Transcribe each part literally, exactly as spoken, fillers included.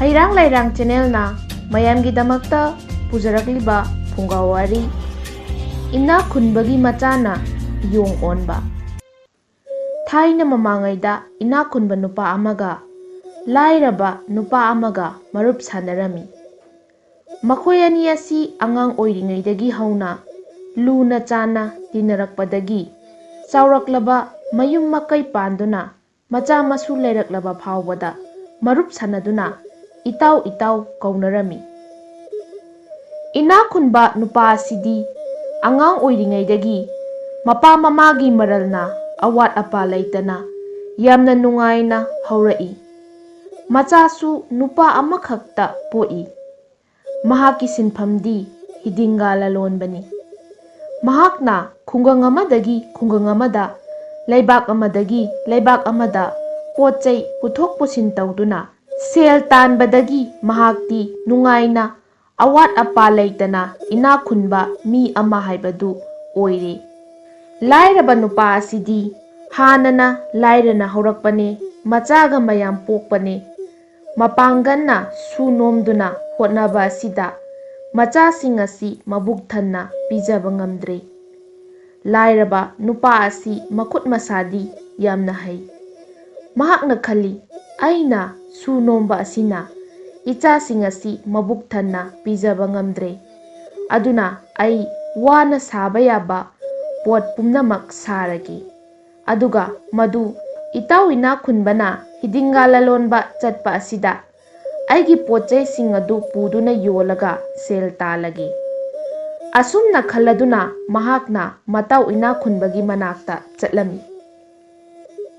ꯍꯩꯔꯥꯡ ꯂꯩꯔꯥꯡ ꯆꯦꯅꯦꯜꯅ ꯃꯌꯥꯝꯒꯤꯗꯃꯛꯇ ꯄꯨꯖꯔꯛꯂꯤꯕ ꯐꯨꯡꯒꯥ ꯋꯥꯔꯤ, ꯏꯅꯥꯛ ꯈꯨꯟꯕꯒꯤ ꯃꯆꯥꯅ ꯌꯣꯡ ꯑꯣꯟꯕ꯫ ꯊꯥꯏꯅ ꯃꯃꯥꯡꯉꯩꯗ ꯏꯅꯥꯛ ꯈꯨꯟꯕ ꯅꯨꯄꯥ ꯑꯃꯒ ꯂꯥꯏꯔꯕ ꯅꯨꯄꯥ ꯑꯃꯒ ꯃꯔꯨꯞ ꯁꯥꯟꯅꯔꯝꯃꯤ꯫ ꯃꯈꯣꯏ ꯑꯅꯤ ꯑꯁꯤ ꯑꯉꯥꯡ ꯑꯣꯏꯔꯤꯉꯩꯗꯒꯤ ꯍꯧꯅ ꯂꯨꯅ ꯆꯥꯟꯅ ꯇꯤꯟꯅꯔꯛꯄꯗꯒꯤ ꯆꯥꯎꯔꯛꯂꯕ, ꯃꯌꯨꯝ ꯃꯀꯩ ꯄꯥꯟꯗꯨꯅ ꯃꯆꯥ ꯃꯁꯨ ꯂꯩꯔꯛꯂꯕ ꯐꯥꯎꯕꯗ ꯃꯔꯨꯞ ꯁꯥꯟꯅꯗꯨꯅ ꯏꯇꯥꯎ ꯏꯇꯥꯎ ꯀꯧꯅꯔꯝꯃꯤ꯫ ꯏꯅꯥꯛ ꯈꯨꯟꯕ ꯅꯨꯄꯥ ꯑꯁꯤꯗꯤ ꯑꯉꯥꯡ ꯑꯣꯏꯔꯤꯉꯩꯗꯒꯤ ꯃꯄꯥ ꯃꯃꯥꯒꯤ ꯃꯔꯜꯅ ꯑꯋꯥꯠ ꯑꯄꯥ ꯂꯩꯇꯅ ꯌꯥꯝꯅ ꯅꯨꯡꯉꯥꯏꯅ ꯍꯧꯔꯛꯏ꯫ ꯃꯆꯥꯁꯨ ꯅꯨꯄꯥ ꯑꯃꯈꯛꯇ ꯄꯣꯛꯏ꯫ ꯃꯍꯥꯛꯀꯤ ꯁꯤꯟꯐꯝꯗꯤ ꯍꯤꯗꯤꯡꯒꯥ ꯂꯂꯣꯟꯕꯅꯤ꯫ ꯃꯍꯥꯛꯅ ꯈꯨꯡꯒꯪ ꯑꯃꯗꯒꯤ ꯈꯨꯡꯒꯪ ꯑꯃꯗ, ꯂꯩꯕꯥꯛ ꯑꯃꯗꯒꯤ ꯂꯩꯕꯥꯛ ꯑꯃꯗ ꯄꯣꯠ ꯆꯩ ꯄꯨꯊꯣꯛ ꯄꯨꯁꯤꯟ ꯇꯧꯗꯨꯅ ꯁꯦꯜ ꯇꯥꯟꯕꯗꯒꯤ ꯃꯍꯥꯛꯇꯤ ꯅꯨꯡꯉꯥꯏꯅ, ꯑꯋꯥꯠ ꯑꯄꯥ ꯂꯩꯇꯅ ꯏꯅꯥꯛ ꯈꯨꯟꯕ ꯃꯤ ꯑꯃ ꯍꯥꯏꯕꯗꯨ ꯑꯣꯏꯔꯦ꯫ ꯂꯥꯏꯔꯕ ꯅꯨꯄꯥ ꯑꯁꯤꯗꯤ ꯍꯥꯟꯅꯅ ꯂꯥꯏꯔꯅ ꯍꯧꯔꯛꯄꯅꯦ, ꯃꯆꯥꯒ ꯃꯌꯥꯝ ꯄꯣꯛꯄꯅꯦ꯫ ꯃꯄꯥꯡꯒꯜꯅ ꯁꯨ ꯅꯣꯝꯗꯨꯅ ꯍꯣꯠꯅꯕ ꯑꯁꯤꯗ ꯃꯆꯥꯁꯤꯡ ꯑꯁꯤ ꯃꯕꯨꯛ ꯊꯟꯅ ꯄꯤꯖꯕ ꯉꯝꯗ꯭ꯔꯦ꯫ ꯂꯥꯏꯔꯕ ꯅꯨꯄꯥ ꯑꯁꯤ ꯃꯈꯨꯠ ꯃꯁꯥꯗꯤ ꯌꯥꯝꯅ ꯍꯩ꯫ ꯃꯍꯥꯛꯅ ꯈꯜꯂꯤ, "ꯑꯩꯅ ꯁꯨ ꯅꯣꯝꯕ ꯑꯁꯤꯅ ꯏꯆꯥꯁꯤꯡ ꯑꯁꯤ ꯃꯕꯨꯛ ꯊꯟꯅ ꯄꯤꯖꯕ ꯉꯝꯗ꯭ꯔꯦ꯫ ꯑꯗꯨꯅ ꯑꯩ ꯋꯥꯅ ꯁꯥꯕ ꯌꯥꯕ ꯄꯣꯠ ꯄꯨꯝꯅꯃꯛ ꯁꯥꯔꯒꯦ꯫ ꯑꯗꯨꯒ ꯃꯗꯨ ꯏꯇꯥꯎ ꯏꯅꯥꯛ ꯈꯨꯟꯕꯅ ꯍꯤꯗꯤꯡꯒꯥ ꯂꯂꯣꯟꯕ ꯆꯠꯄ ꯑꯁꯤꯗ ꯑꯩꯒꯤ ꯄꯣꯠ ꯆꯩꯁꯤꯡ ꯑꯗꯨ ꯄꯨꯗꯨꯅ ꯌꯣꯜꯂꯒ ꯁꯦꯜ ꯇꯥꯜꯂꯒꯦ꯫" ꯑꯁꯨꯝꯅ ꯈꯜꯂꯗꯨꯅ ꯃꯍꯥꯛꯅ ꯃꯇꯥꯎ ꯏꯅꯥꯛ ꯈꯨꯟꯕꯒꯤ ꯃꯅꯥꯛꯇ ꯆꯠꯂꯝꯃꯤ꯫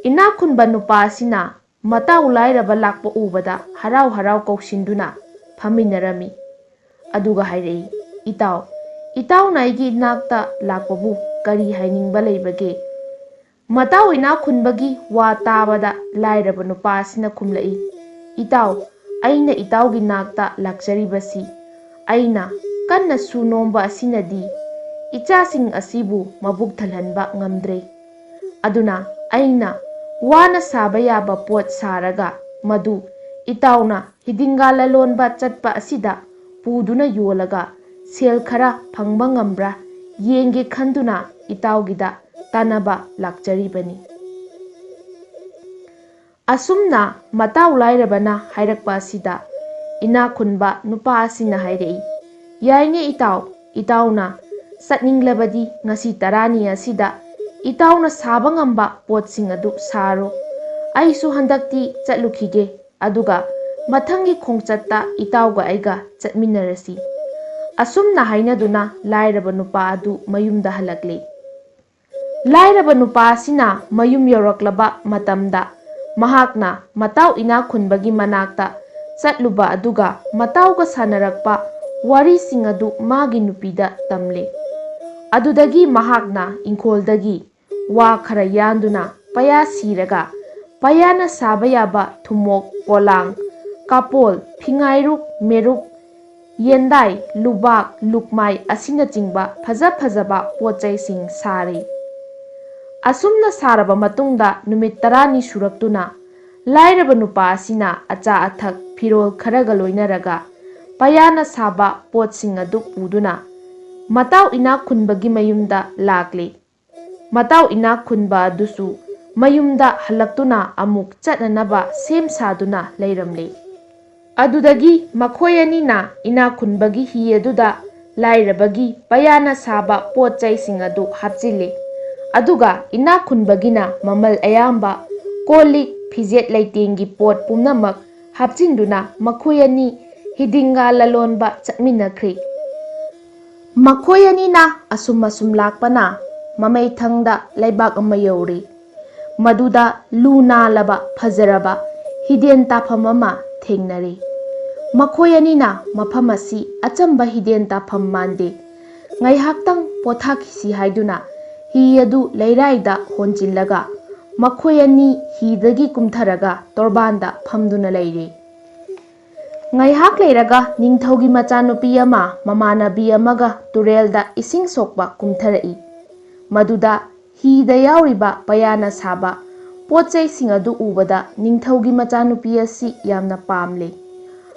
ꯏꯅꯥꯛ ꯈꯨꯟꯕ ꯅꯨꯄꯥ ꯑꯁꯤꯅ ꯃꯇꯥꯎ ꯂꯥꯏꯔꯕ ꯂꯥꯛꯄ ꯎꯕꯗ ꯍꯔꯥꯎ ꯍꯔꯥꯎ ꯀꯧꯁꯤꯟꯗꯨꯅ ꯐꯝꯃꯤꯟꯅꯔꯝꯃꯤ꯫ ꯑꯗꯨꯒ ꯍꯥꯏꯔꯛꯏ, "ꯏꯇꯥꯎ, ꯏꯇꯥꯎꯅ ꯑꯩꯒꯤ ꯏꯅꯥꯛꯇ ꯂꯥꯛꯄꯕꯨ ꯀꯔꯤ ꯍꯥꯏꯅꯤꯡꯕ ꯂꯩꯕꯒꯦ?" ꯃꯇꯥꯎ ꯏꯅꯥꯛ ꯈꯨꯟꯕꯒꯤ ꯋꯥ ꯇꯥꯕꯗ ꯂꯥꯏꯔꯕ ꯅꯨꯄꯥ ꯑꯁꯤꯅ ꯈꯨꯝꯂꯛꯏ, "ꯏꯇꯥꯎ, ꯑꯩꯅ ꯏꯇꯥꯎꯒꯤ ꯅꯥꯛꯇ ꯂꯥꯛꯆꯔꯤꯕꯁꯤ ꯑꯩꯅ ꯀꯟꯅ ꯁꯨ ꯅꯣꯝꯕ ꯑꯁꯤꯅꯗꯤ ꯏꯆꯥꯁꯤꯡ ꯑꯁꯤꯕꯨ ꯃꯕꯨꯛ ꯊꯜꯍꯟꯕ ꯉꯝꯗ꯭ꯔꯦ꯫ ꯑꯗꯨꯅ ꯑꯩꯅ ꯋꯥꯅ ꯁꯥꯕ ꯌꯥꯕ ꯄꯣꯠ ꯁꯥꯔꯒ ꯃꯗꯨ ꯏꯇꯥꯎꯅ ꯍꯤꯗꯤꯡꯒꯥ ꯂꯂꯣꯟꯕ ꯆꯠꯄ ꯑꯁꯤꯗ ꯄꯨꯗꯨꯅ ꯌꯣꯜꯂꯒ ꯁꯦꯜ ꯈꯔ ꯐꯪꯕ ꯉꯝꯕ꯭ꯔꯥ ꯌꯦꯡꯒꯦ ꯈꯟꯗꯨꯅ ꯏꯇꯥꯎꯒꯤꯗ ꯇꯥꯟꯅꯕ ꯂꯥꯛꯆꯔꯤꯕꯅꯤ꯫ ꯑꯁꯨꯝꯅ ꯃꯇꯥꯎ ꯂꯥꯏꯔꯕꯅ ꯍꯥꯏꯔꯛꯄ ꯑꯁꯤꯗ ꯏꯅꯥꯛ ꯈꯨꯟꯕ ꯅꯨꯄꯥ ꯑꯁꯤꯅ ꯍꯥꯏꯔꯛꯏ, "ꯌꯥꯏꯅꯦ ꯏꯇꯥꯎ, ꯏꯇꯥꯎꯅ ꯆꯠꯅꯤꯡꯂꯕꯗꯤ ꯉꯁꯤ ꯇꯔꯥꯅꯤ ꯑꯁꯤꯗ ꯏꯇꯥꯎꯅ ꯁꯥꯕ ꯉꯝꯕ ꯄꯣꯠꯁꯤꯡ ꯑꯗꯨ ꯁꯥꯔꯣ꯫ ꯑꯩꯁꯨ ꯍꯟꯗꯛꯇꯤ ꯆꯠꯂꯨꯈꯤꯒꯦ, ꯑꯗꯨꯒ ꯃꯊꯪꯒꯤ ꯈꯣꯡꯆꯠꯇ ꯏꯇꯥꯎꯒ ꯑꯩꯒ ꯆꯠꯃꯤꯟꯅꯔꯁꯤ꯫" ꯑꯁꯨꯝꯅ ꯍꯥꯏꯅꯗꯨꯅ ꯂꯥꯏꯔꯕ ꯅꯨꯄꯥ ꯑꯗꯨ ꯃꯌꯨꯝꯗ ꯍꯜꯂꯛꯂꯦ꯫ ꯂꯥꯏꯔꯕ ꯅꯨꯄꯥ ꯑꯁꯤꯅ ꯃꯌꯨꯝ ꯌꯧꯔꯛꯂꯕ ꯃꯇꯝꯗ ꯃꯍꯥꯛꯅ ꯃꯇꯥꯎ ꯏꯅꯥꯛ ꯈꯨꯟꯕꯒꯤ ꯃꯅꯥꯛꯇ ꯆꯠꯂꯨꯕ ꯑꯗꯨꯒ ꯃꯇꯥꯎꯒ ꯁꯥꯟꯅꯔꯛꯄ ꯋꯥꯔꯤꯁꯤꯡ ꯑꯗꯨ ꯃꯥꯒꯤ ꯅꯨꯄꯤꯗ ꯇꯝꯂꯦ꯫ ꯑꯗꯨꯗꯒꯤ ꯃꯍꯥꯛꯅ ꯏꯪꯈꯣꯜꯗꯒꯤ ꯋꯥ ꯈꯔ ꯌꯥꯟꯗꯨꯅ ꯄꯌꯥ ꯁꯤꯔꯒ ꯄꯌꯥꯅ ꯁꯥꯕ ꯌꯥꯕ ꯊꯨꯝꯃꯣꯛ, ꯄꯣꯂꯥꯡ, ꯀꯥꯄꯣꯜ, ꯐꯤꯉꯥꯏꯔꯨꯛ, ꯃꯦꯔꯨꯛ, ꯌꯦꯟꯗꯥꯏ, ꯂꯨꯕꯥꯛ, ꯂꯨꯛꯃꯥꯏ ꯑꯁꯤꯅꯆꯤꯡꯕ ꯐꯖ ꯐꯖꯕ ꯄꯣꯠ ꯆꯩꯁꯤꯡ ꯁꯥꯔꯤ꯫ ꯑꯁꯨꯝꯅ ꯁꯥꯔꯕ ꯃꯇꯨꯡꯗ ꯅꯨꯃꯤꯠ ꯇꯔꯥꯅꯤ ꯁꯨꯔꯛꯇꯨꯅ ꯂꯥꯏꯔꯕ ꯅꯨꯄꯥ ꯑꯁꯤꯅ ꯑꯆꯥ ꯑꯊꯛ, ꯐꯤꯔꯣꯜ ꯈꯔꯒ ꯂꯣꯏꯅꯔꯒ ꯄꯌꯥꯅ ꯁꯥꯕ ꯄꯣꯠꯁꯤꯡ ꯑꯗꯨ ꯄꯨꯗꯨꯅ ꯃꯇꯥꯎ ꯏꯅꯥꯛ ꯈꯨꯟꯕꯒꯤ ꯃꯌꯨꯝꯗ ꯂꯥꯛꯂꯤ꯫ ꯃꯇꯥꯎ ꯏꯅꯥꯛ ꯈꯨꯟꯕ ꯑꯗꯨꯁꯨ ꯃꯌꯨꯝꯗ ꯍꯜꯂꯛꯇꯨꯅ ꯑꯃꯨꯛ ꯆꯠꯅꯅꯕ ꯁꯦꯝ ꯁꯥꯗꯨꯅ ꯂꯩꯔꯝꯂꯦ꯫ ꯑꯗꯨꯗꯒꯤ ꯃꯈꯣꯏ ꯑꯅꯤꯅ ꯏꯅꯥꯛ ꯈꯨꯟꯕꯒꯤ ꯍꯤ ꯑꯗꯨꯗ ꯂꯥꯏꯔꯕꯒꯤ ꯄꯌꯥꯅ ꯁꯥꯕ ꯄꯣꯠ ꯆꯩꯁꯤꯡ ꯑꯗꯨ ꯍꯥꯞꯆꯤꯜꯂꯤ꯫ ꯑꯗꯨꯒ ꯏꯅꯥꯛ ꯈꯨꯟꯕꯒꯤꯅ ꯃꯃꯜ ꯑꯌꯥꯝꯕ ꯀꯣꯜ ꯂꯤꯛ, ꯐꯤꯖꯦꯠ ꯂꯩꯇꯦꯡꯒꯤ ꯄꯣꯠ ꯄꯨꯝꯅꯃꯛ ꯍꯥꯞꯆꯤꯟꯗꯨꯅ ꯃꯈꯣꯏ ꯑꯅꯤ ꯍꯤꯗꯤꯡꯒꯥ ꯂꯂꯣꯟꯕ ꯆꯠꯃꯤꯟꯅꯈ꯭ꯔꯤ꯫ ꯃꯈꯣꯏ ꯑꯅꯤꯅ ꯑꯁꯨꯝ ꯑꯁꯨꯝ ꯂꯥꯛꯄꯅ ꯃꯃꯩꯊꯪꯗ ꯂꯩꯕꯥꯛ ꯑꯃ ꯌꯧꯔꯤ꯫ ꯃꯗꯨꯗ ꯂꯨ ꯅꯥꯜꯂꯕ ꯐꯖꯔꯕ ꯍꯤꯗꯦꯟ ꯇꯥꯐꯝ ꯑꯃ ꯊꯦꯡꯅꯔꯤ꯫ ꯃꯈꯣꯏ ꯑꯅꯤꯅ ꯃꯐꯝ ꯑꯁꯤ ꯑꯆꯝꯕ ꯍꯤꯗꯦꯟ ꯇꯥꯐꯝ ꯃꯥꯟꯗꯦ꯫ ꯉꯥꯏꯍꯥꯛꯇꯪ ꯄꯣꯊꯥꯈꯤꯁꯤ ꯍꯥꯏꯗꯨꯅ ꯍꯤ ꯑꯗꯨ ꯂꯩꯔꯥꯏꯗ ꯍꯣꯟꯖꯤꯜꯂꯒ ꯃꯈꯣꯏ ꯑꯅꯤ ꯍꯤꯗꯒꯤ ꯀꯨꯝꯊꯔꯒ ꯇꯣꯔꯕꯥꯟꯗ ꯐꯝꯗꯨꯅ ꯂꯩꯔꯦ꯫ ꯉꯥꯏꯍꯥꯛ ꯂꯩꯔꯒ ꯅꯤꯡꯊꯧꯒꯤ ꯃꯆꯥꯅꯨꯄꯤ ꯑꯃ ꯃꯃꯥꯟꯅꯕꯤ ꯑꯃꯒ ꯇꯨꯔꯦꯜꯗ ꯏꯁꯤꯡ ꯁꯣꯛꯄ ꯀꯨꯝꯊꯔꯛꯏ꯫ ꯃꯗꯨꯗ ꯍꯤꯗ ꯌꯥꯎꯔꯤꯕ ꯄꯌꯥꯅ ꯁꯥꯕ ꯄꯣꯠ ꯆꯩꯁꯤꯡ ꯑꯗꯨ ꯎꯕꯗ ꯅꯤꯡꯊꯧꯒꯤ ꯃꯆꯥꯅꯨꯄꯤ ꯑꯁꯤ ꯌꯥꯝꯅ ꯄꯥꯝꯂꯦ꯫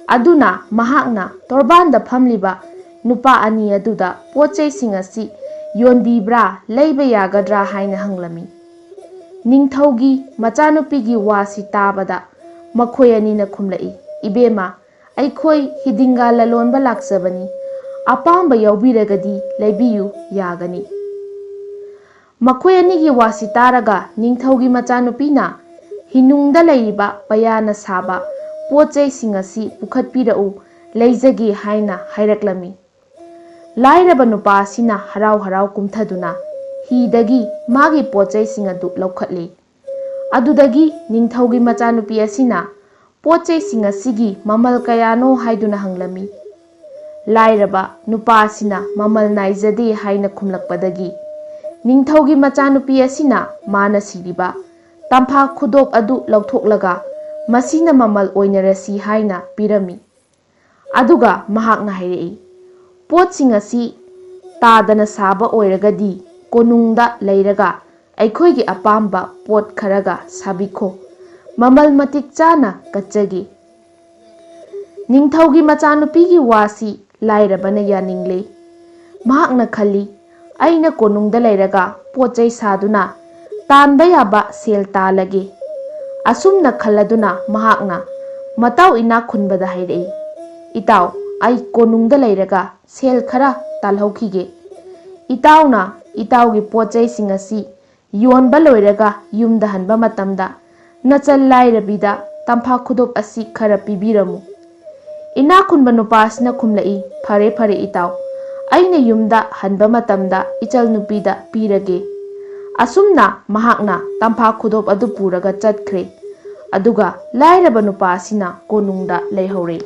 ꯑꯗꯨꯅ ꯃꯍꯥꯛꯅ ꯇꯣꯔꯕꯥꯟꯗ ꯐꯝꯂꯤꯕ ꯅꯨꯄꯥ ꯑꯅꯤ ꯑꯗꯨꯗ ꯄꯣꯠ ꯆꯩꯁꯤꯡ ꯑꯁꯤ ꯌꯣꯟꯕꯤꯕ꯭ꯔꯥ, ꯂꯩꯕ ꯌꯥꯒꯗ꯭ꯔꯥ ꯍꯥꯏꯅ ꯍꯪꯂꯝꯃꯤ꯫ ꯅꯤꯡꯊꯧꯒꯤ ꯃꯆꯥꯅꯨꯄꯤꯒꯤ ꯋꯥꯁꯤ ꯇꯥꯕꯗ ꯃꯈꯣꯏ ꯑꯅꯤꯅ ꯈꯨꯝꯂꯛꯏ, "ꯏꯕꯦꯝꯃ, ꯑꯩꯈꯣꯏ ꯍꯤꯗꯤꯡꯒꯥ ꯂꯂꯣꯟꯕ ꯂꯥꯛꯆꯕꯅꯤ꯫ ꯑꯄꯥꯝꯕ ꯌꯥꯎꯕꯤꯔꯒꯗꯤ ꯂꯩꯕꯤꯌꯨ, ꯌꯥꯒꯅꯤ꯫" ꯃꯈꯣꯏ ꯑꯅꯤꯒꯤ ꯋꯥꯁꯤ ꯇꯥꯔꯒ ꯅꯤꯡꯊꯧꯒꯤ ꯃꯆꯥꯅꯨꯄꯤꯅ ꯍꯤꯅꯨꯡꯗ ꯂꯩꯔꯤꯕ ꯄꯌꯥꯅ ꯁꯥꯕ ꯄꯣꯠ ꯆꯩꯁꯤꯡ ꯑꯁꯤ ꯄꯨꯈꯠꯄꯤꯔꯛꯎ, ꯂꯩꯖꯒꯦ ꯍꯥꯏꯅ ꯍꯥꯏꯔꯛꯂꯝꯃꯤ꯫ ꯂꯥꯏꯔꯕ ꯅꯨꯄꯥ ꯑꯁꯤꯅ ꯍꯔꯥꯎ ꯍꯔꯥꯎ ꯀꯨꯝꯊꯗꯨꯅ ꯍꯤꯗꯒꯤ ꯃꯥꯒꯤ ꯄꯣꯠ ꯆꯩꯁꯤꯡ ꯑꯗꯨ ꯂꯧꯈꯠꯂꯤ꯫ ꯑꯗꯨꯗꯒꯤ ꯅꯤꯡꯊꯧꯒꯤ ꯃꯆꯥꯅꯨꯄꯤ ꯑꯁꯤꯅ ꯄꯣꯠ ꯆꯩꯁꯤꯡ ꯑꯁꯤꯒꯤ ꯃꯃꯜ ꯀꯌꯥꯅꯣ ꯍꯥꯏꯗꯨꯅ ꯍꯪꯂꯝꯃꯤ꯫ ꯂꯥꯏꯔꯕ ꯅꯨꯄꯥ ꯑꯁꯤꯅ ꯃꯃꯜ ꯅꯥꯏꯖꯗꯦ ꯍꯥꯏꯅ ꯈꯨꯝꯂꯛꯄꯗꯒꯤ ꯅꯤꯡꯊꯧꯒꯤ ꯃꯆꯥꯅꯨꯄꯤ ꯑꯁꯤꯅ ꯃꯥꯅ ꯁꯤꯔꯤꯕ ꯇꯝꯐꯥ ꯈꯨꯗꯣꯞ ꯑꯗꯨ ꯂꯧꯊꯣꯛꯂꯒ ꯃꯁꯤꯅ ꯃꯃꯜ ꯑꯣꯏꯅꯔꯁꯤ ꯍꯥꯏꯅ ꯄꯤꯔꯝꯃꯤ꯫ ꯑꯗꯨꯒ ꯃꯍꯥꯛꯅ ꯍꯥꯏꯔꯛꯏ, "ꯄꯣꯠꯁꯤꯡ ꯑꯁꯤ ꯇꯥꯗꯅ ꯁꯥꯕ ꯑꯣꯏꯔꯒꯗꯤ ꯀꯣꯅꯨꯡꯗ ꯂꯩꯔꯒ ꯑꯩꯈꯣꯏꯒꯤ ꯑꯄꯥꯝꯕ ꯄꯣꯠ ꯈꯔꯒ ꯁꯥꯕꯤꯈꯣ꯫ ꯃꯃꯜ ꯃꯇꯤꯛ ꯆꯥꯅ ꯀꯠꯆꯒꯦ꯫" ꯅꯤꯡꯊꯧꯒꯤ ꯃꯆꯥꯅꯨꯄꯤꯒꯤ ꯋꯥꯁꯤ ꯂꯥꯏꯔꯕꯅ ꯌꯥꯅꯤꯡꯂꯦ꯫ ꯃꯍꯥꯛꯅ ꯈꯜꯂꯤ, "ꯑꯩꯅ ꯀꯣꯅꯨꯡꯗ ꯂꯩꯔꯒ ꯄꯣꯠ ꯆꯩ ꯁꯥꯗꯨꯅ ꯇꯥꯟꯕ ꯌꯥꯕ ꯁꯦꯜ ꯇꯥꯜꯂꯒꯦ꯫" ꯑꯁꯨꯝꯅ ꯈꯜꯂꯗꯨꯅ ꯃꯍꯥꯛꯅ ꯃꯇꯥꯎ ꯏꯅꯥꯛ ꯈꯨꯟꯕꯗ ꯍꯥꯏꯔꯛꯏ, "ꯏꯇꯥꯎ, ꯑꯩ ꯀꯣꯅꯨꯡꯗ ꯂꯩꯔꯒ ꯁꯦꯜ ꯈꯔ ꯇꯥꯜꯍꯧꯈꯤꯒꯦ꯫ ꯏꯇꯥꯎꯅ ꯏꯇꯥꯎꯒꯤ ꯄꯣꯠ ꯆꯩꯁꯤꯡ ꯑꯁꯤ ꯌꯣꯟꯕ ꯂꯣꯏꯔꯒ ꯌꯨꯝꯗ ꯍꯟꯕ ꯃꯇꯝꯗ ꯅꯆꯜ ꯂꯥꯏꯔꯕꯤꯗ ꯇꯝꯐꯥ ꯈꯨꯗꯣꯞ ꯑꯁꯤ ꯈꯔ ꯄꯤꯕꯤꯔꯝꯃꯨ꯫" ꯏꯅꯥꯛ ꯈꯨꯟꯕ ꯅꯨꯄꯥ ꯑꯁꯤꯅ ꯈꯨꯝꯂꯛꯏ, "ꯐꯔꯦ, ꯐꯔꯦ ꯏꯇꯥꯎ, ꯑꯩꯅ ꯌꯨꯝꯗ ꯍꯟꯕ ꯃꯇꯝꯗ ꯏꯆꯜ ꯅꯨꯄꯤꯗ ꯄꯤꯔꯒꯦ꯫" ꯑꯁꯨꯝꯅ ꯃꯍꯥꯛꯅ ꯇꯝꯐꯥ ꯈꯨꯗꯣꯞ ꯑꯗꯨ ꯄꯨꯔꯒ ꯆꯠꯈ꯭ꯔꯦ꯫ ꯑꯗꯨꯒ ꯂꯥꯏꯔꯕ ꯅꯨꯄꯥ ꯑꯁꯤꯅ ꯀꯣꯅꯨꯡꯗ ꯂꯩꯍꯧꯔꯦ꯫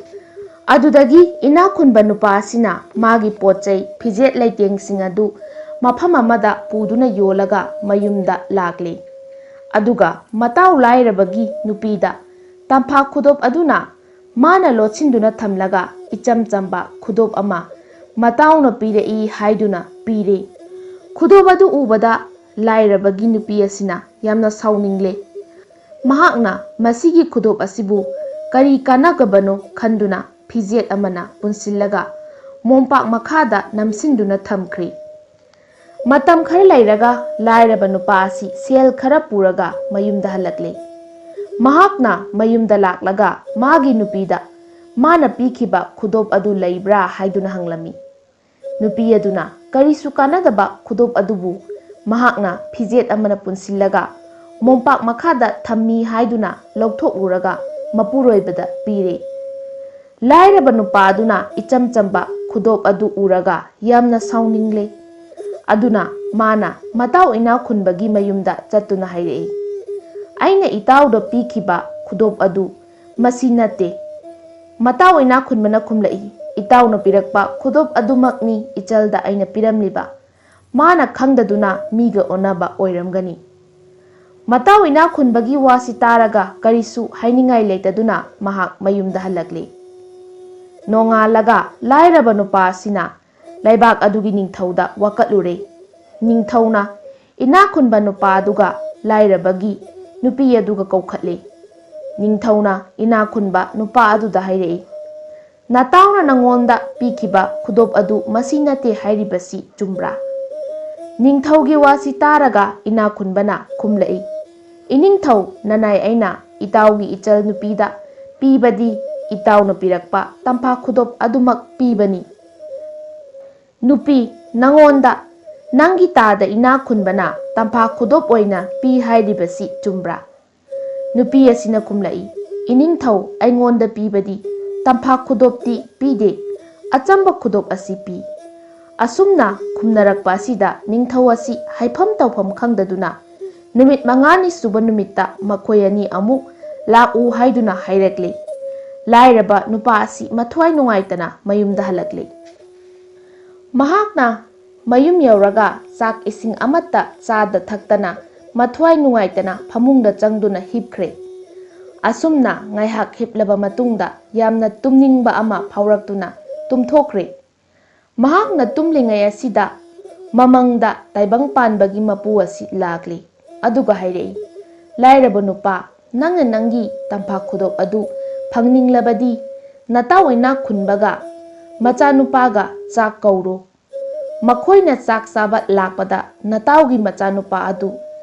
ꯑꯗꯨꯗꯒꯤ ꯏꯅꯥꯛ ꯈꯨꯟꯕ ꯅꯨꯄꯥ ꯑꯁꯤꯅ ꯃꯥꯒꯤ ꯄꯣꯠ ꯆꯩ, ꯐꯤꯖꯦꯠ ꯂꯩꯇꯦꯡꯁꯤꯡ ꯑꯗꯨ ꯃꯐꯝ ꯑꯃꯗ ꯄꯨꯗꯨꯅ ꯌꯣꯜꯂꯒ ꯃꯌꯨꯝꯗ ꯂꯥꯛꯂꯦ꯫ ꯑꯗꯨꯒ ꯃꯇꯥꯎ ꯂꯥꯏꯔꯕꯒꯤ ꯅꯨꯄꯤꯗ ꯇꯝꯐꯥ ꯈꯨꯗꯣꯞ ꯑꯗꯨꯅ ꯃꯥꯅ ꯂꯣꯠꯁꯤꯟꯗꯨꯅ ꯊꯝꯂꯒ ꯏꯆꯝ ꯆꯝꯕ ꯈꯨꯗꯣꯞ ꯑꯃ ꯃꯇꯥꯎꯅ ꯄꯤꯔꯛꯏ ꯍꯥꯏꯗꯨꯅ ꯄꯤꯔꯦ꯫ ꯈꯨꯗꯣꯞ ꯑꯗꯨ ꯎꯕꯗ ꯂꯥꯏꯔꯕꯒꯤ ꯅꯨꯄꯤ ꯑꯁꯤꯅ ꯌꯥꯝꯅ ꯁꯥꯎꯅꯤꯡꯂꯦ꯫ ꯃꯍꯥꯛꯅ ꯃꯁꯤꯒꯤ ꯈꯨꯗꯣꯞ ꯑꯁꯤꯕꯨ ꯀꯔꯤ ꯀꯥꯟꯅꯒꯕꯅꯣ ꯈꯟꯗꯨꯅ ꯐꯤꯖꯦꯠ ꯑꯃꯅ ꯄꯨꯟꯁꯤꯜꯂꯒ ꯃꯣꯝꯄꯥꯛ ꯃꯈꯥꯗ ꯅꯝꯁꯤꯟꯗꯨꯅ ꯊꯝꯈ꯭ꯔꯦ꯫ ꯃꯇꯝ ꯈꯔ ꯂꯩꯔꯒ ꯂꯥꯏꯔꯕ ꯅꯨꯄꯥ ꯑꯁꯤ ꯁꯦꯜ ꯈꯔ ꯄꯨꯔꯒ ꯃꯌꯨꯝꯗ ꯍꯜꯂꯛꯂꯦ꯫ ꯃꯍꯥꯛꯅ ꯃꯌꯨꯝꯗ ꯂꯥꯛꯂꯒ ꯃꯥꯒꯤ ꯅꯨꯄꯤꯗ ꯃꯥꯅ ꯄꯤꯈꯤꯕ ꯈꯨꯗꯣꯞ ꯑꯗꯨ ꯂꯩꯕ꯭ꯔꯥ ꯍꯥꯏꯗꯨꯅ ꯍꯪꯂꯝꯃꯤ꯫ ꯅꯨꯄꯤ ꯑꯗꯨꯅ ꯀꯔꯤꯁꯨ ꯀꯥꯟꯅꯗꯕ ꯈꯨꯗꯣꯞ ꯑꯗꯨꯕꯨ ꯃꯍꯥꯛꯅ ꯐꯤꯖꯦꯠ ꯑꯃꯅ ꯄꯨꯟꯁꯤꯜꯂꯒ ꯃꯣꯝꯄꯥꯛ ꯃꯈꯥꯗ ꯊꯝꯃꯤ ꯍꯥꯏꯗꯨꯅ ꯂꯧꯊꯣꯛꯂꯨꯔꯒ ꯃꯄꯨꯔꯣꯏꯕꯗ ꯄꯤꯔꯦ꯫ ꯂꯥꯏꯔꯕ ꯅꯨꯄꯥ ꯑꯗꯨꯅ ꯏꯆꯝ ꯆꯝꯕ ꯈꯨꯗꯣꯞ ꯑꯗꯨ ꯎꯔꯒ ꯌꯥꯝꯅ ꯁꯥꯎꯅꯤꯡꯂꯦ꯫ ꯑꯗꯨꯅ ꯃꯥꯅ ꯃꯇꯥꯎ ꯏꯅꯥꯛ ꯈꯨꯟꯕꯒꯤ ꯃꯌꯨꯝꯗ ꯆꯠꯇꯨꯅ ꯍꯥꯏꯔꯛꯏ, "ꯑꯩꯅ ꯏꯇꯥꯎꯗ ꯄꯤꯈꯤꯕ ꯈꯨꯗꯣꯞ ꯑꯗꯨ ꯃꯁꯤ ꯅꯠꯇꯦ꯫" ꯃꯇꯥꯎ ꯏꯅꯥꯛ ꯈꯨꯟꯕꯅ ꯈꯨꯝꯂꯛꯏ, "ꯏꯇꯥꯎꯅ ꯄꯤꯔꯛꯄ ꯈꯨꯗꯣꯞ ꯑꯗꯨꯃꯛꯅꯤ ꯏꯆꯜꯗ ꯑꯩꯅ ꯄꯤꯔꯝꯂꯤꯕ꯫ ꯃꯥꯅ ꯈꯪꯗꯗꯨꯅ ꯃꯤꯒ ꯑꯣꯟꯅꯕ ꯑꯣꯏꯔꯝꯒꯅꯤ꯫" ꯃꯇꯥꯎ ꯏꯅꯥꯛ ꯈꯨꯟꯕꯒꯤ ꯋꯥꯁꯤ ꯇꯥꯔꯒ ꯀꯔꯤꯁꯨ ꯍꯥꯏꯅꯤꯡꯉꯥꯏ ꯂꯩꯇꯗꯨꯅ ꯃꯍꯥꯛ ꯃꯌꯨꯝꯗ ꯍꯜꯂꯛꯂꯤ꯫ ꯅꯣꯡꯉꯥꯜꯂꯒ ꯂꯥꯏꯔꯕ ꯅꯨꯄꯥ ꯑꯁꯤꯅ ꯂꯩꯕꯥꯛ ꯑꯗꯨꯒꯤ ꯅꯤꯡꯊꯧꯗ ꯋꯥꯀꯠꯂꯨꯔꯦ꯫ ꯅꯤꯡꯊꯧꯅ ꯏꯅꯥꯛ ꯈꯨꯟꯕ ꯅꯨꯄꯥ ꯑꯗꯨꯒ ꯂꯥꯏꯔꯕꯒꯤ ꯅꯨꯄꯤ ꯑꯗꯨꯒ ꯀꯧꯈꯠꯂꯦ꯫ ꯅꯤꯡꯊꯧꯅ ꯏꯅꯥꯛ ꯈꯨꯟꯕ ꯅꯨꯄꯥ ꯑꯗꯨꯗ ꯍꯥꯏꯔꯛꯏ, "ꯅꯇꯥꯎꯅ ꯅꯉꯣꯟꯗ ꯄꯤꯈꯤꯕ ꯈꯨꯗꯣꯞ ꯑꯗꯨ ꯃꯁꯤ ꯅꯠꯇꯦ ꯍꯥꯏꯔꯤꯕꯁꯤ ꯆꯨꯝꯕ꯭ꯔꯥ?" ꯅꯤꯡꯊꯧꯒꯤ ꯋꯥꯁꯤ ꯇꯥꯔꯒ ꯏꯅꯥꯛ ꯈꯨꯟꯕꯅ ꯈꯨꯝꯂꯛꯏ, "ꯏꯅꯤꯡꯊꯧ, ꯅꯅꯥꯏ ꯑꯩꯅ ꯏꯇꯥꯎꯒꯤ ꯏꯆꯜ ꯅꯨꯄꯤꯗ ꯄꯤꯕꯗꯤ ꯏꯇꯥꯎꯅ ꯄꯤꯔꯛꯄ ꯇꯝꯐꯥ ꯈꯨꯗꯣꯞ ꯑꯗꯨꯃꯛ ꯄꯤꯕꯅꯤ꯫ ꯅꯨꯄꯤ, ꯅꯉꯣꯟꯗ ꯅꯪꯒꯤ ꯇꯥꯗ ꯏꯅꯥꯛ ꯈꯨꯟꯕꯅ ꯇꯝꯐꯥ ꯈꯨꯗꯣꯞ ꯑꯣꯏꯅ ꯄꯤ ꯍꯥꯏꯔꯤꯕꯁꯤ ꯆꯨꯝꯕ꯭ꯔꯥ?" ꯅꯨꯄꯤ ꯑꯁꯤꯅ ꯈꯨꯝꯂꯛꯏ, "ꯏꯅꯤꯡꯊꯧ, ꯑꯩꯉꯣꯟꯗ ꯄꯤꯕꯗꯤ ꯇꯝꯐꯥ ꯈꯨꯗꯣꯞꯇꯤ ꯄꯤꯗꯦ, ꯑꯆꯝꯕ ꯈꯨꯗꯣꯞ ꯑꯁꯤ ꯄꯤ꯫" ꯑꯁꯨꯝꯅ ꯈꯨꯝꯅꯔꯛꯄ ꯑꯁꯤꯗ ꯅꯤꯡꯊꯧ ꯑꯁꯤ ꯍꯥꯏꯐꯝ ꯇꯧꯐꯝ ꯈꯪꯗꯗꯨꯅ ꯅꯨꯃꯤꯠ ꯃꯉꯥꯅꯤ ꯁꯨꯕ ꯅꯨꯃꯤꯠꯇ ꯃꯈꯣꯏ ꯑꯅꯤ ꯑꯃꯨꯛ ꯂꯥꯛꯎ ꯍꯥꯏꯗꯨꯅ ꯍꯥꯏꯔꯛꯂꯦ꯫ ꯂꯥꯏꯔꯕ ꯅꯨꯄꯥ ꯑꯁꯤ ꯃꯊ꯭ꯋꯥꯏ ꯅꯨꯡꯉꯥꯏꯇꯅ ꯃꯌꯨꯝꯗ ꯍꯜꯂꯛꯂꯦ꯫ ꯃꯍꯥꯛꯅ ꯃꯌꯨꯝ ꯌꯧꯔꯒ ꯆꯥꯛ ꯏꯁꯤꯡ ꯑꯃꯠꯇ ꯆꯥꯗ ꯊꯛꯇꯅ ꯃꯊ꯭ꯋꯥꯏ ꯅꯨꯡꯉꯥꯏꯇꯅ ꯐꯃꯨꯡꯗ ꯆꯪꯗꯨꯅ ꯍꯤꯞꯈ꯭ꯔꯦ꯫ ꯑꯁꯨꯝꯅ ꯉꯥꯏꯍꯥꯛ ꯍꯤꯞꯂꯕ ꯃꯇꯨꯡꯗ ꯌꯥꯝꯅ ꯇꯨꯝꯅꯤꯡꯕ ꯑꯃ ꯐꯥꯎꯔꯛꯇꯨꯅ ꯇꯨꯝꯊꯣꯛꯈ꯭ꯔꯦ꯫ ꯃꯍꯥꯛꯅ ꯇꯨꯝꯂꯤꯉꯩ ꯑꯁꯤꯗ ꯃꯃꯪꯗ ꯇꯥꯏꯕꯪ ꯄꯥꯟꯕꯒꯤ ꯃꯄꯨ ꯑꯁꯤ ꯂꯥꯛꯂꯤ꯫ ꯑꯗꯨꯒ ꯍꯥꯏꯔꯛꯏ, "ꯂꯥꯏꯔꯕ ꯅꯨꯄꯥ, ꯅꯪꯅ ꯅꯪꯒꯤ ꯇꯝꯐꯥ ꯈꯨꯗꯣꯞ ꯑꯗꯨ ꯐꯪꯅꯤꯡꯂꯕꯗꯤ, ꯅꯇꯥꯎ ꯏꯅꯥꯛ ꯈꯨꯟꯕꯒ ꯃꯆꯥꯅꯨꯄꯥꯒ ꯆꯥꯛ ꯀꯧꯔꯣ꯫ ꯃꯈꯣꯏꯅ ꯆꯥꯛ ꯆꯥꯕ ꯂꯥꯛꯄꯗ, ꯅꯇꯥꯎꯒꯤ ꯃꯆꯥꯅꯨꯄꯥ ꯑꯗꯨ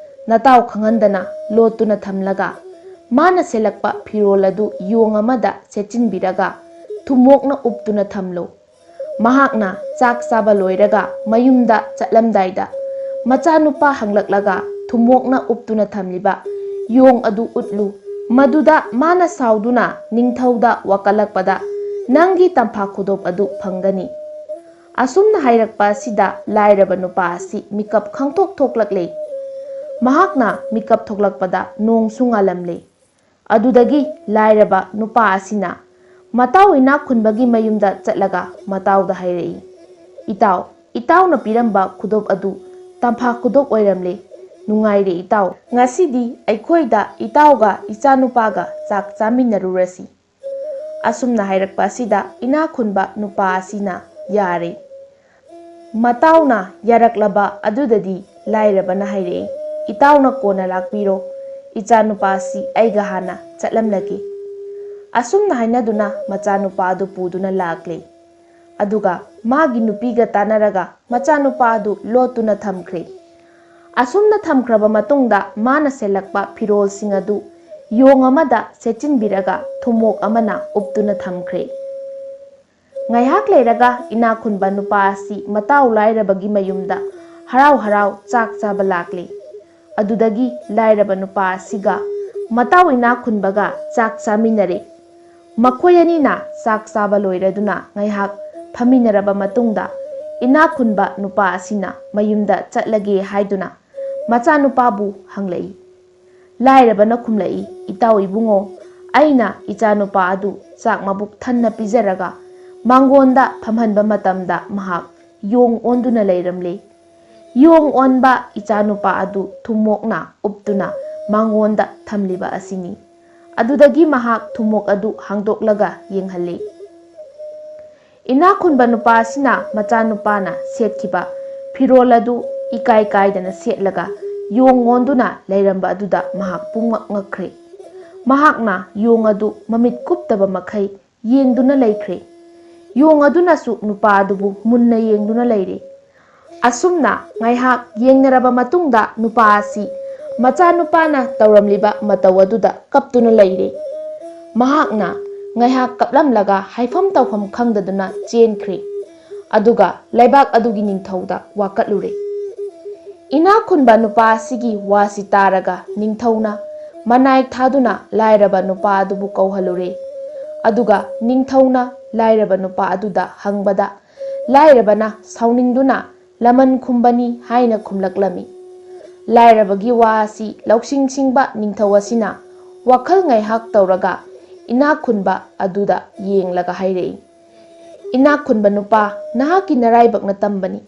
ꯅꯇꯥꯎ ꯈꯪꯍꯟꯗꯅ ꯂꯣꯠꯇꯨꯅ ꯊꯝꯂꯒ, ꯃꯥꯅ ꯁꯦꯠꯂꯛꯄ ꯐꯤꯔꯣꯜ ꯑꯗꯨ ꯌꯣꯡ ꯑꯃꯗ ꯁꯦꯠꯆꯤꯟꯕꯤꯔꯒ, ꯊꯨꯝꯃꯣꯛꯅ ꯎꯞꯇꯨꯅ ꯊꯝꯂꯨ꯫ ꯃꯍꯥꯛꯅ ꯆꯥꯛ ꯆꯥꯕ ꯂꯣꯏꯔꯒ ꯃꯌꯨꯝꯗ ꯆꯠꯂꯝꯗꯥꯏꯗ, ꯃꯆꯥꯅꯨꯄꯥ ꯍꯪꯂꯛꯂꯒ ꯊꯨꯝꯃꯣꯛꯅ ꯎꯞꯇꯨꯅ ꯊꯝꯂꯤꯕ ꯌꯣꯡ ꯑꯗꯨ ꯎꯠꯂꯨ꯫ ꯃꯗꯨꯗ ꯃꯥꯅ ꯁꯥꯎꯗꯨꯅ ꯅꯤꯡꯊꯧꯗ ꯋꯥꯀꯠꯂꯛꯄꯗ, ꯅꯪꯒꯤ ꯇꯝꯐꯥ ꯈꯨꯗꯣꯞ ꯑꯗꯨ ꯐꯪꯒꯅꯤ꯫ ꯑꯁꯨꯝꯅ ꯍꯥꯏꯔꯛꯄ ꯑꯁꯤꯗ, ꯂꯥꯏꯔꯕ ꯅꯨꯄꯥ ꯑꯁꯤ ꯃꯤꯀꯞ ꯈꯪꯊꯣꯛ ꯊꯣꯛꯂꯛꯂꯦ꯫ ꯃꯍꯥꯛꯅ ꯃꯤꯀꯞ ꯊꯣꯛꯂꯛꯄꯗ, ꯅꯣꯡꯁꯨ ꯉꯥꯜꯂꯝꯂꯦ꯫ ꯑꯗꯨꯗꯒꯤ ꯂꯥꯏꯔꯕ ꯅꯨꯄꯥ ꯑꯁꯤꯅ ꯃꯇꯥꯎ ꯏꯅꯥꯛ ꯈꯨꯟꯕꯒꯤ ꯃꯌꯨꯝꯗ ꯆꯠꯂꯒ ꯃꯇꯥꯎꯗ ꯍꯥꯏꯔꯛꯏ, "ꯏꯇꯥꯎ, ꯏꯇꯥꯎꯅ ꯄꯤꯔꯝꯕ ꯈꯨꯗꯣꯞ ꯑꯗꯨ ꯇꯝꯐꯥ ꯈꯨꯗꯣꯞ ꯑꯣꯏꯔꯝꯂꯦ꯫ ꯅꯨꯡꯉꯥꯏꯔꯦ ꯏꯇꯥꯎ꯫ ꯉꯁꯤꯗꯤ ꯑꯩꯈꯣꯏꯗ ꯏꯇꯥꯎꯒ ꯏꯆꯥꯅꯨꯄꯥꯒ ꯆꯥꯛ ꯆꯥꯃꯤꯟꯅꯔꯨꯔꯁꯤ"꯫ ꯑꯁꯨꯝꯅ ꯍꯥꯏꯔꯛꯄ ꯑꯁꯤꯗ ꯏꯅꯥꯛ ꯈꯨꯟꯕ ꯅꯨꯄꯥ ꯑꯁꯤꯅ ꯌꯥꯔꯦ꯫ ꯃꯇꯥꯎꯅ ꯌꯥꯔꯛꯂꯕ ꯑꯗꯨꯗꯗꯤ ꯂꯥꯏꯔꯕꯅ ꯍꯥꯏꯔꯛꯏ, "ꯏꯇꯥꯎꯅ ꯀꯣꯟꯅ ꯂꯥꯛꯄꯤꯔꯣ, ꯏꯆꯥꯅꯨꯄꯥ ꯑꯁꯤ ꯑꯩꯒ ꯍꯥꯟꯅ ꯆꯠꯂꯝꯂꯒꯦ"꯫ ꯑꯁꯨꯝꯅ ꯍꯥꯏꯅꯗꯨꯅ ꯃꯆꯥꯅꯨꯄꯥ ꯑꯗꯨ ꯄꯨꯗꯨꯅ ꯂꯥꯛꯂꯦ꯫ ꯑꯗꯨꯒ ꯃꯥꯒꯤ ꯅꯨꯄꯤꯒ ꯇꯥꯟꯅꯔꯒ ꯃꯆꯥꯅꯨꯄꯥ ꯑꯗꯨ ꯂꯣꯠꯇꯨꯅ ꯊꯝꯈ꯭ꯔꯦ꯫ ꯑꯁꯨꯝꯅ ꯊꯝꯈ꯭ꯔꯕ ꯃꯇꯨꯡꯗ, ꯃꯥꯅ ꯁꯦꯠꯂꯛꯄ ꯐꯤꯔꯣꯜꯁꯤꯡ ꯑꯗꯨ ꯌꯣꯡ ꯑꯃꯗ ꯁꯦꯠꯆꯤꯟꯕꯤꯔꯒ ꯊꯨꯝꯃꯣꯛ ꯑꯃꯅ ꯎꯞꯇꯨꯅ ꯊꯝꯈ꯭ꯔꯦ꯫ ꯉꯥꯏꯍꯥꯛ ꯂꯩꯔꯒ ꯏꯅꯥꯛ ꯈꯨꯟꯕ ꯅꯨꯄꯥ ꯑꯁꯤ ꯃꯇꯥꯎ ꯂꯥꯏꯔꯕꯒꯤ ꯃꯌꯨꯝꯗ ꯍꯔꯥꯎ ꯍꯔꯥꯎ ꯆꯥꯛ ꯆꯥꯕ ꯂꯥꯛꯂꯦ꯫ ꯑꯗꯨꯗꯒꯤ ꯂꯥꯏꯔꯕ ꯅꯨꯄꯥ ꯑꯁꯤꯒ ꯃꯇꯥꯎ ꯏꯅꯥꯛ ꯈꯨꯟꯕꯒ ꯆꯥꯛ ꯆꯥꯃꯤꯟꯅꯔꯦ꯫ ꯃꯈꯣꯏ ꯑꯅꯤꯅ ꯆꯥꯛ ꯆꯥꯕ ꯂꯣꯏꯔꯗꯨꯅ ꯉꯥꯏꯍꯥꯛ ꯐꯝꯃꯤꯟꯅꯔꯕ ꯃꯇꯨꯡꯗ, ꯏꯅꯥꯛ ꯈꯨꯟꯕ ꯅꯨꯄꯥ ꯑꯁꯤꯅ ꯃꯌꯨꯝꯗ ꯆꯠꯂꯒꯦ ꯍꯥꯏꯗꯨꯅ ꯃꯆꯥꯅꯨꯄꯥꯕꯨ ꯍꯪꯂꯛꯏ꯫ ꯂꯥꯏꯔꯕꯅ ꯈꯨꯝꯂꯛꯏ, "ꯏꯇꯥꯎ ꯏꯕꯨꯡꯉꯣ, ꯑꯩꯅ ꯏꯆꯥꯅꯨꯄꯥ ꯑꯗꯨ ꯆꯥꯛ ꯃꯕꯨꯛ ꯊꯟꯅ ꯄꯤꯖꯔꯒ ꯃꯥꯡꯒꯣꯟꯗ ꯐꯝꯍꯟꯕ ꯃꯇꯝꯗ ꯃꯍꯥꯛ ꯌꯣꯡ ꯑꯣꯟꯗꯨꯅ ꯂꯩꯔꯝꯂꯦ꯫ ꯌꯣꯡ ꯑꯣꯟꯕ ꯏꯆꯥꯅꯨꯄꯥ ꯑꯗꯨ ꯊꯨꯝꯃꯣꯛꯅ ꯎꯞꯇꯨꯅ ꯃꯥꯡꯒꯣꯟꯗ ꯊꯝꯂꯤꯕ ꯑꯁꯤꯅꯤ"꯫ ꯑꯗꯨꯗꯒꯤ ꯃꯍꯥꯛ ꯊꯨꯝꯃꯣꯛ ꯑꯗꯨ ꯍꯥꯡꯗꯣꯛꯂꯒ ꯌꯦꯡꯍꯜꯂꯤ꯫ ꯏꯅꯥꯛ ꯈꯨꯟꯕ ꯅꯨꯄꯥ ꯑꯁꯤꯅ ꯃꯆꯥꯅꯨꯄꯥꯅ ꯁꯦꯠꯈꯤꯕ ꯐꯤꯔꯣꯜ ꯑꯗꯨ ꯏꯀꯥꯏ ꯀꯥꯏꯗꯅ ꯁꯦꯠꯂꯒ ꯌꯣꯡ ꯑꯣꯟꯗꯨꯅ ꯂꯩꯔꯝꯕ ꯑꯗꯨꯗ ꯃꯍꯥꯛ ꯄꯨꯡꯉꯛ ꯉꯛꯈ꯭ꯔꯦ꯫ ꯃꯍꯥꯛꯅ ꯌꯣꯡ ꯑꯗꯨ ꯃꯃꯤꯠ ꯀꯨꯞꯇꯕ ꯃꯈꯩ ꯌꯦꯡꯗꯨꯅ ꯂꯩꯈ꯭ꯔꯦ꯫ ꯌꯣꯡ ꯑꯗꯨꯅꯁꯨ ꯅꯨꯄꯥ ꯑꯗꯨꯕꯨ ꯃꯨꯟꯅ ꯌꯦꯡꯗꯨꯅ ꯂꯩꯔꯦ꯫ ꯑꯁꯨꯝꯅ ꯉꯥꯏꯍꯥꯛ ꯌꯦꯡꯅꯔꯕ ꯃꯇꯨꯡꯗ ꯅꯨꯄꯥ ꯑꯁꯤ ꯃꯆꯥꯅꯨꯄꯥꯅ ꯇꯧꯔꯝꯂꯤꯕ ꯃꯇꯧ ꯑꯗꯨꯗ ꯀꯞꯇꯨꯅ ꯂꯩꯔꯦ꯫ ꯃꯍꯥꯛꯅ ꯉꯥꯏꯍꯥꯛ ꯀꯞꯂꯝꯂꯒ ꯍꯥꯏꯐꯝ ꯇꯧꯐꯝ ꯈꯪꯗꯗꯨꯅ ꯆꯦꯟꯈ꯭ꯔꯦ꯫ ꯑꯗꯨꯒ ꯂꯩꯕꯥꯛ ꯑꯗꯨꯒꯤ ꯅꯤꯡꯊꯧꯗ ꯋꯥꯀꯠꯂꯨꯔꯦ꯫ ꯏꯅꯥꯛ ꯈꯨꯟꯕ ꯅꯨꯄꯥ ꯑꯁꯤꯒꯤ ꯋꯥꯁꯤ ꯇꯥꯔꯒ ꯅꯤꯡꯊꯧꯅ ꯃꯅꯥꯏ ꯊꯥꯗꯨꯅ ꯂꯥꯏꯔꯕ ꯅꯨꯄꯥ ꯑꯗꯨꯕꯨ ꯀꯧꯍꯜꯂꯨꯔꯦ꯫ ꯑꯗꯨꯒ ꯅꯤꯡꯊꯧꯅ ꯂꯥꯏꯔꯕ ꯅꯨꯄꯥ ꯑꯗꯨꯗ ꯍꯪꯕꯗ, ꯂꯥꯏꯔꯕꯅ ꯁꯥꯎꯅꯤꯡꯗꯨꯅ ꯂꯃꯟ ꯈꯨꯝꯕꯅꯤ ꯍꯥꯏꯅ ꯈꯨꯝꯂꯛꯂꯝꯃꯤ꯫ ꯂꯥꯏꯔꯕꯒꯤ ꯋꯥ ꯑꯁꯤ ꯂꯧꯁꯤꯡ ꯁꯤꯡꯕ ꯅꯤꯡꯊꯧ ꯑꯁꯤꯅ ꯋꯥꯈꯜ ꯉꯥꯏꯍꯥꯛ ꯇꯧꯔꯒ ꯏꯅꯥꯛ ꯈꯨꯟꯕ ꯑꯗꯨꯗ ꯌꯦꯡꯂꯒ ꯍꯥꯏꯔꯛꯏ, "ꯏꯅꯥꯛ ꯈꯨꯟꯕ ꯅꯨꯄꯥ, ꯅꯍꯥꯛꯀꯤ ꯅꯔꯥꯏꯕꯛꯅ ꯇꯝꯕꯅꯤ꯫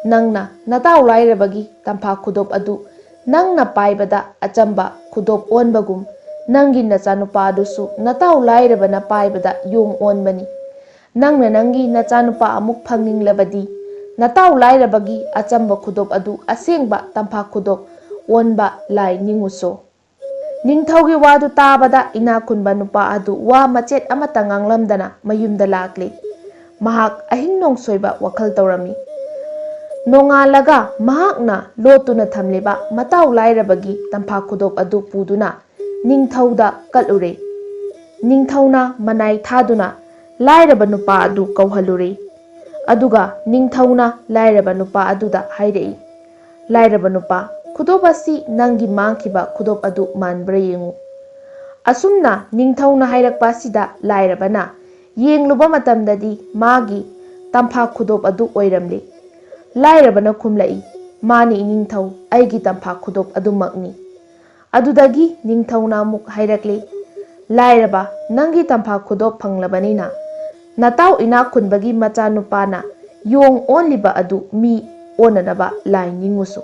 ꯅꯪꯅ ꯅꯇꯥꯎ ꯂꯥꯏꯔꯕꯒꯤ ꯇꯝꯐꯥ ꯈꯨꯗꯣꯞ ꯑꯗꯨ ꯅꯪꯅ ꯄꯥꯏꯕꯗ ꯑꯆꯝꯕ ꯈꯨꯗꯣꯞ ꯑꯣꯟꯕꯒꯨꯝ, ꯅꯪꯒꯤ ꯅꯆꯥꯅꯨꯄꯥ ꯑꯗꯨꯁꯨ ꯅꯇꯥꯎ ꯂꯥꯏꯔꯕꯅ ꯄꯥꯏꯕꯗ ꯌꯣꯡ ꯑꯣꯟꯕꯅꯤ꯫ ꯅꯪꯅ ꯅꯪꯒꯤ ꯅꯆꯥꯅꯨꯄꯥ ꯑꯃꯨꯛ ꯐꯪꯅꯤꯡꯂꯕꯗꯤ, ꯅꯇꯥꯎ ꯂꯥꯏꯔꯕꯒꯤ ꯑꯆꯝꯕ ꯈꯨꯗꯣꯞ ꯑꯗꯨ ꯑꯁꯦꯡꯕ ꯇꯝꯐꯥ ꯈꯨꯗꯣꯞ ꯑꯣꯟꯕ ꯂꯥꯏ ꯅꯤꯡꯉꯨꯆꯣ꯫" ꯅꯤꯡꯊꯧꯒꯤ ꯋꯥꯗꯨ ꯇꯥꯕꯗ ꯏꯅꯥꯛ ꯈꯨꯟꯕ ꯅꯨꯄꯥ ꯑꯗꯨ ꯋꯥ ꯃꯆꯦꯠ ꯑꯃꯠꯇ ꯉꯥꯡꯂꯝꯗꯅ ꯃꯌꯨꯝꯗ ꯂꯥꯛꯂꯤ꯫ ꯃꯍꯥꯛ ꯑꯍꯤꯡ ꯅꯣꯡꯁꯣꯏꯕ ꯋꯥꯈꯜ ꯇꯧꯔꯝꯃꯤ꯫ ꯅꯣꯡꯉꯥꯜꯂꯒ ꯃꯍꯥꯛꯅ ꯂꯣꯠꯇꯨꯅ ꯊꯝꯂꯤꯕ ꯃꯇꯥꯎ ꯂꯥꯏꯔꯕꯒꯤ ꯇꯝꯐꯥ ꯈꯨꯗꯣꯞ ꯑꯗꯨ ꯄꯨꯗꯨꯅ ꯅꯤꯡꯊꯧꯗ ꯀꯠꯂꯨꯔꯦ꯫ ꯅꯤꯡꯊꯧꯅ ꯃꯅꯥꯏ ꯊꯥꯗꯨꯅ ꯂꯥꯏꯔꯕ ꯅꯨꯄꯥ ꯑꯗꯨ ꯀꯧꯍꯜꯂꯨꯔꯦ꯫ ꯑꯗꯨꯒ ꯅꯤꯡꯊꯧꯅ ꯂꯥꯏꯔꯕ ꯅꯨꯄꯥ ꯑꯗꯨꯗ ꯍꯥꯏꯔꯛꯏ, "ꯂꯥꯏꯔꯕ ꯅꯨꯄꯥ, ꯈꯨꯗꯣꯞ ꯑꯁꯤ ꯅꯪꯒꯤ ꯃꯥꯡꯈꯤꯕ ꯈꯨꯗꯣꯞ ꯑꯗꯨ ꯃꯥꯟꯕ꯭ꯔꯥ ꯌꯦꯡꯉꯨ꯫" ꯑꯁꯨꯝꯅ ꯅꯤꯡꯊꯧꯅ ꯍꯥꯏꯔꯛꯄ ꯑꯁꯤꯗ ꯂꯥꯏꯔꯕꯅ ꯌꯦꯡꯂꯨꯕ ꯃꯇꯝꯗꯗꯤ ꯃꯥꯒꯤ ꯇꯝꯐꯥ ꯈꯨꯗꯣꯞ ꯑꯗꯨ ꯑꯣꯏꯔꯝꯂꯦ꯫ ꯂꯥꯏꯔꯕꯅ ꯈꯨꯝꯂꯛꯏ, "ꯃꯥꯅꯤ ꯏꯅꯤꯡꯊꯧ, ꯑꯩꯒꯤ ꯇꯝꯐꯥ ꯈꯨꯗꯣꯞ ꯑꯗꯨꯃꯛꯅꯤ꯫" ꯑꯗꯨꯗꯒꯤ ꯅꯤꯡꯊꯧꯅ ꯑꯃꯨꯛ ꯍꯥꯏꯔꯛꯂꯤ, "ꯂꯥꯏꯔꯕ, ꯅꯪꯒꯤ ꯇꯝꯐꯥ ꯈꯨꯗꯣꯞ ꯐꯪꯂꯕꯅꯤꯅ, ꯅꯇꯥꯎ ꯏꯅꯥꯛ ꯈꯨꯟꯕꯒꯤ ꯃꯆꯥꯅꯨꯄꯥꯅ ꯌꯣꯡ ꯑꯣꯟꯂꯤꯕ ꯑꯗꯨ ꯃꯤ ꯑꯣꯟꯅꯅꯕ ꯂꯥꯏ ꯅꯤꯡꯉꯨꯁꯨ꯫"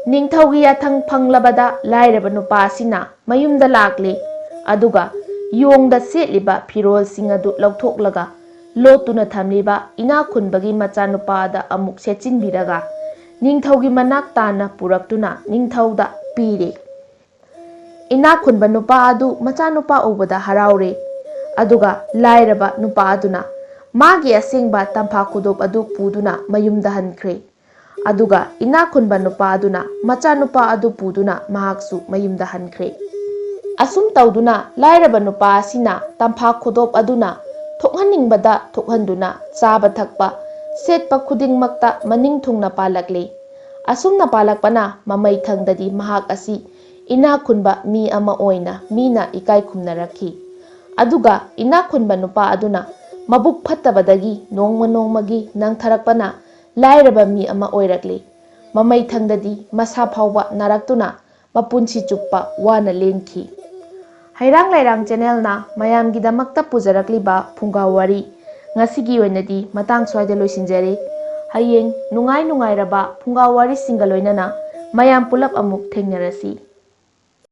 ꯅꯤꯡꯊꯧꯒꯤ ꯌꯥꯊꯪ ꯐꯪꯂꯕꯗ ꯂꯥꯏꯔꯕ ꯅꯨꯄꯥ ꯑꯁꯤꯅ ꯃꯌꯨꯝꯗ ꯂꯥꯛꯂꯦ꯫ ꯑꯗꯨꯒ ꯌꯣꯡꯗ ꯁꯦꯠꯂꯤꯕ ꯐꯤꯔꯣꯜꯁꯤꯡ ꯑꯗꯨ ꯂꯧꯊꯣꯛꯂꯒ ꯂꯣꯠꯇꯨꯅ ꯊꯝꯂꯤꯕ ꯏꯅꯥꯛ ꯈꯨꯟꯕꯒꯤ ꯃꯆꯥꯅꯨꯄꯥꯗ ꯑꯃꯨꯛ ꯁꯦꯠꯆꯤꯟꯕꯤꯔꯒ ꯅꯤꯡꯊꯧꯒꯤ ꯃꯅꯥꯛ ꯇꯥꯅ ꯄꯨꯔꯛꯇꯨꯅ ꯅꯤꯡꯊꯧꯗ ꯄꯤꯔꯦ꯫ ꯏꯅꯥꯛ ꯈꯨꯟꯕ ꯅꯨꯄꯥ ꯑꯗꯨ ꯃꯆꯥꯅꯨꯄꯥ ꯎꯕꯗ ꯍꯔꯥꯎꯔꯦ꯫ ꯑꯗꯨꯒ ꯂꯥꯏꯔꯕ ꯅꯨꯄꯥ ꯑꯗꯨꯅ ꯃꯥꯒꯤ ꯑꯁꯦꯡꯕ ꯇꯝꯐꯥ ꯈꯨꯗꯣꯞ ꯑꯗꯨ ꯄꯨꯗꯨꯅ ꯃꯌꯨꯝꯗ ꯍꯟꯈ꯭ꯔꯦ꯫ ꯑꯗꯨꯒ ꯏꯅꯥꯛ ꯈꯨꯟꯕ ꯅꯨꯄꯥ ꯑꯗꯨꯅ ꯃꯆꯥꯅꯨꯄꯥ ꯑꯗꯨ ꯄꯨꯗꯨꯅ ꯃꯍꯥꯛꯁꯨ ꯃꯌꯨꯝꯗ ꯍꯟꯈ꯭ꯔꯦ꯫ ꯑꯁꯨꯝ ꯇꯧꯗꯨꯅ ꯂꯥꯏꯔꯕ ꯅꯨꯄꯥ ꯑꯁꯤꯅ ꯇꯝꯐꯥ ꯈꯨꯗꯣꯞ ꯑꯗꯨꯅ ꯊꯣꯛꯍꯟꯅꯤꯡꯕꯗ ꯊꯣꯛꯍꯟꯗꯨꯅ ꯆꯥꯕ ꯊꯛꯄ, ꯁꯦꯠꯄ ꯈꯨꯗꯤꯡꯃꯛꯇ ꯃꯅꯤꯡ ꯊꯨꯡꯅ ꯄꯥꯜꯂꯛꯂꯦ꯫ ꯑꯁꯨꯝꯅ ꯄꯥꯜꯂꯛꯄꯅ ꯃꯃꯩꯊꯪꯗꯗꯤ ꯃꯍꯥꯛ ꯑꯁꯤ ꯏꯅꯥꯛ ꯈꯨꯟꯕ ꯃꯤ ꯑꯃ ꯑꯣꯏꯅ ꯃꯤꯅ ꯏꯀꯥꯏ ꯈꯨꯝꯅꯔꯛꯈꯤ꯫ ꯑꯗꯨꯒ ꯏꯅꯥꯛ ꯈꯨꯟꯕ ꯅꯨꯄꯥ ꯑꯗꯨꯅ ꯃꯕꯨꯛ ꯐꯠꯇꯕꯗꯒꯤ ꯅꯣꯡꯃ ꯅꯣꯡꯃꯒꯤ ꯅꯪꯊꯔꯛꯄꯅ ꯂꯥꯏꯔꯕ ꯃꯤ ꯑꯃ ꯑꯣꯏꯔꯛꯂꯤ꯫ ꯃꯃꯩꯊꯪꯗꯗꯤ ꯃꯁꯥ ꯐꯥꯎꯕ ꯅꯥꯔꯛꯇꯨꯅ ꯃꯄꯨꯟꯁꯤ ꯆꯨꯞꯄ ꯋꯥꯅ ꯂꯦꯟꯈꯤ꯫ ꯍꯩꯔꯥꯡ ꯂꯩꯔꯥꯡ ꯆꯦꯅꯦꯜꯅ ꯃꯌꯥꯝꯒꯤꯗꯃꯛꯇ ꯄꯨꯖꯔꯛꯂꯤꯕ ꯐꯨꯡꯒꯥ ꯋꯥꯔꯤ ꯉꯁꯤꯒꯤ ꯑꯣꯏꯅꯗꯤ ꯃꯇꯥꯡ ꯁ꯭ꯋꯥꯏꯗ ꯂꯣꯏꯁꯤꯟꯖꯔꯦ꯫ ꯍꯌꯦꯡ ꯅꯨꯡꯉꯥꯏ ꯅꯨꯡꯉꯥꯏꯔꯕ ꯐꯨꯡꯒꯥ ꯋꯥꯔꯤꯁꯤꯡꯒ ꯂꯣꯏꯅꯅ ꯃꯌꯥꯝ ꯄꯨꯂꯞ ꯑꯃꯨꯛ ꯊꯦꯡꯅꯔꯁꯤ꯫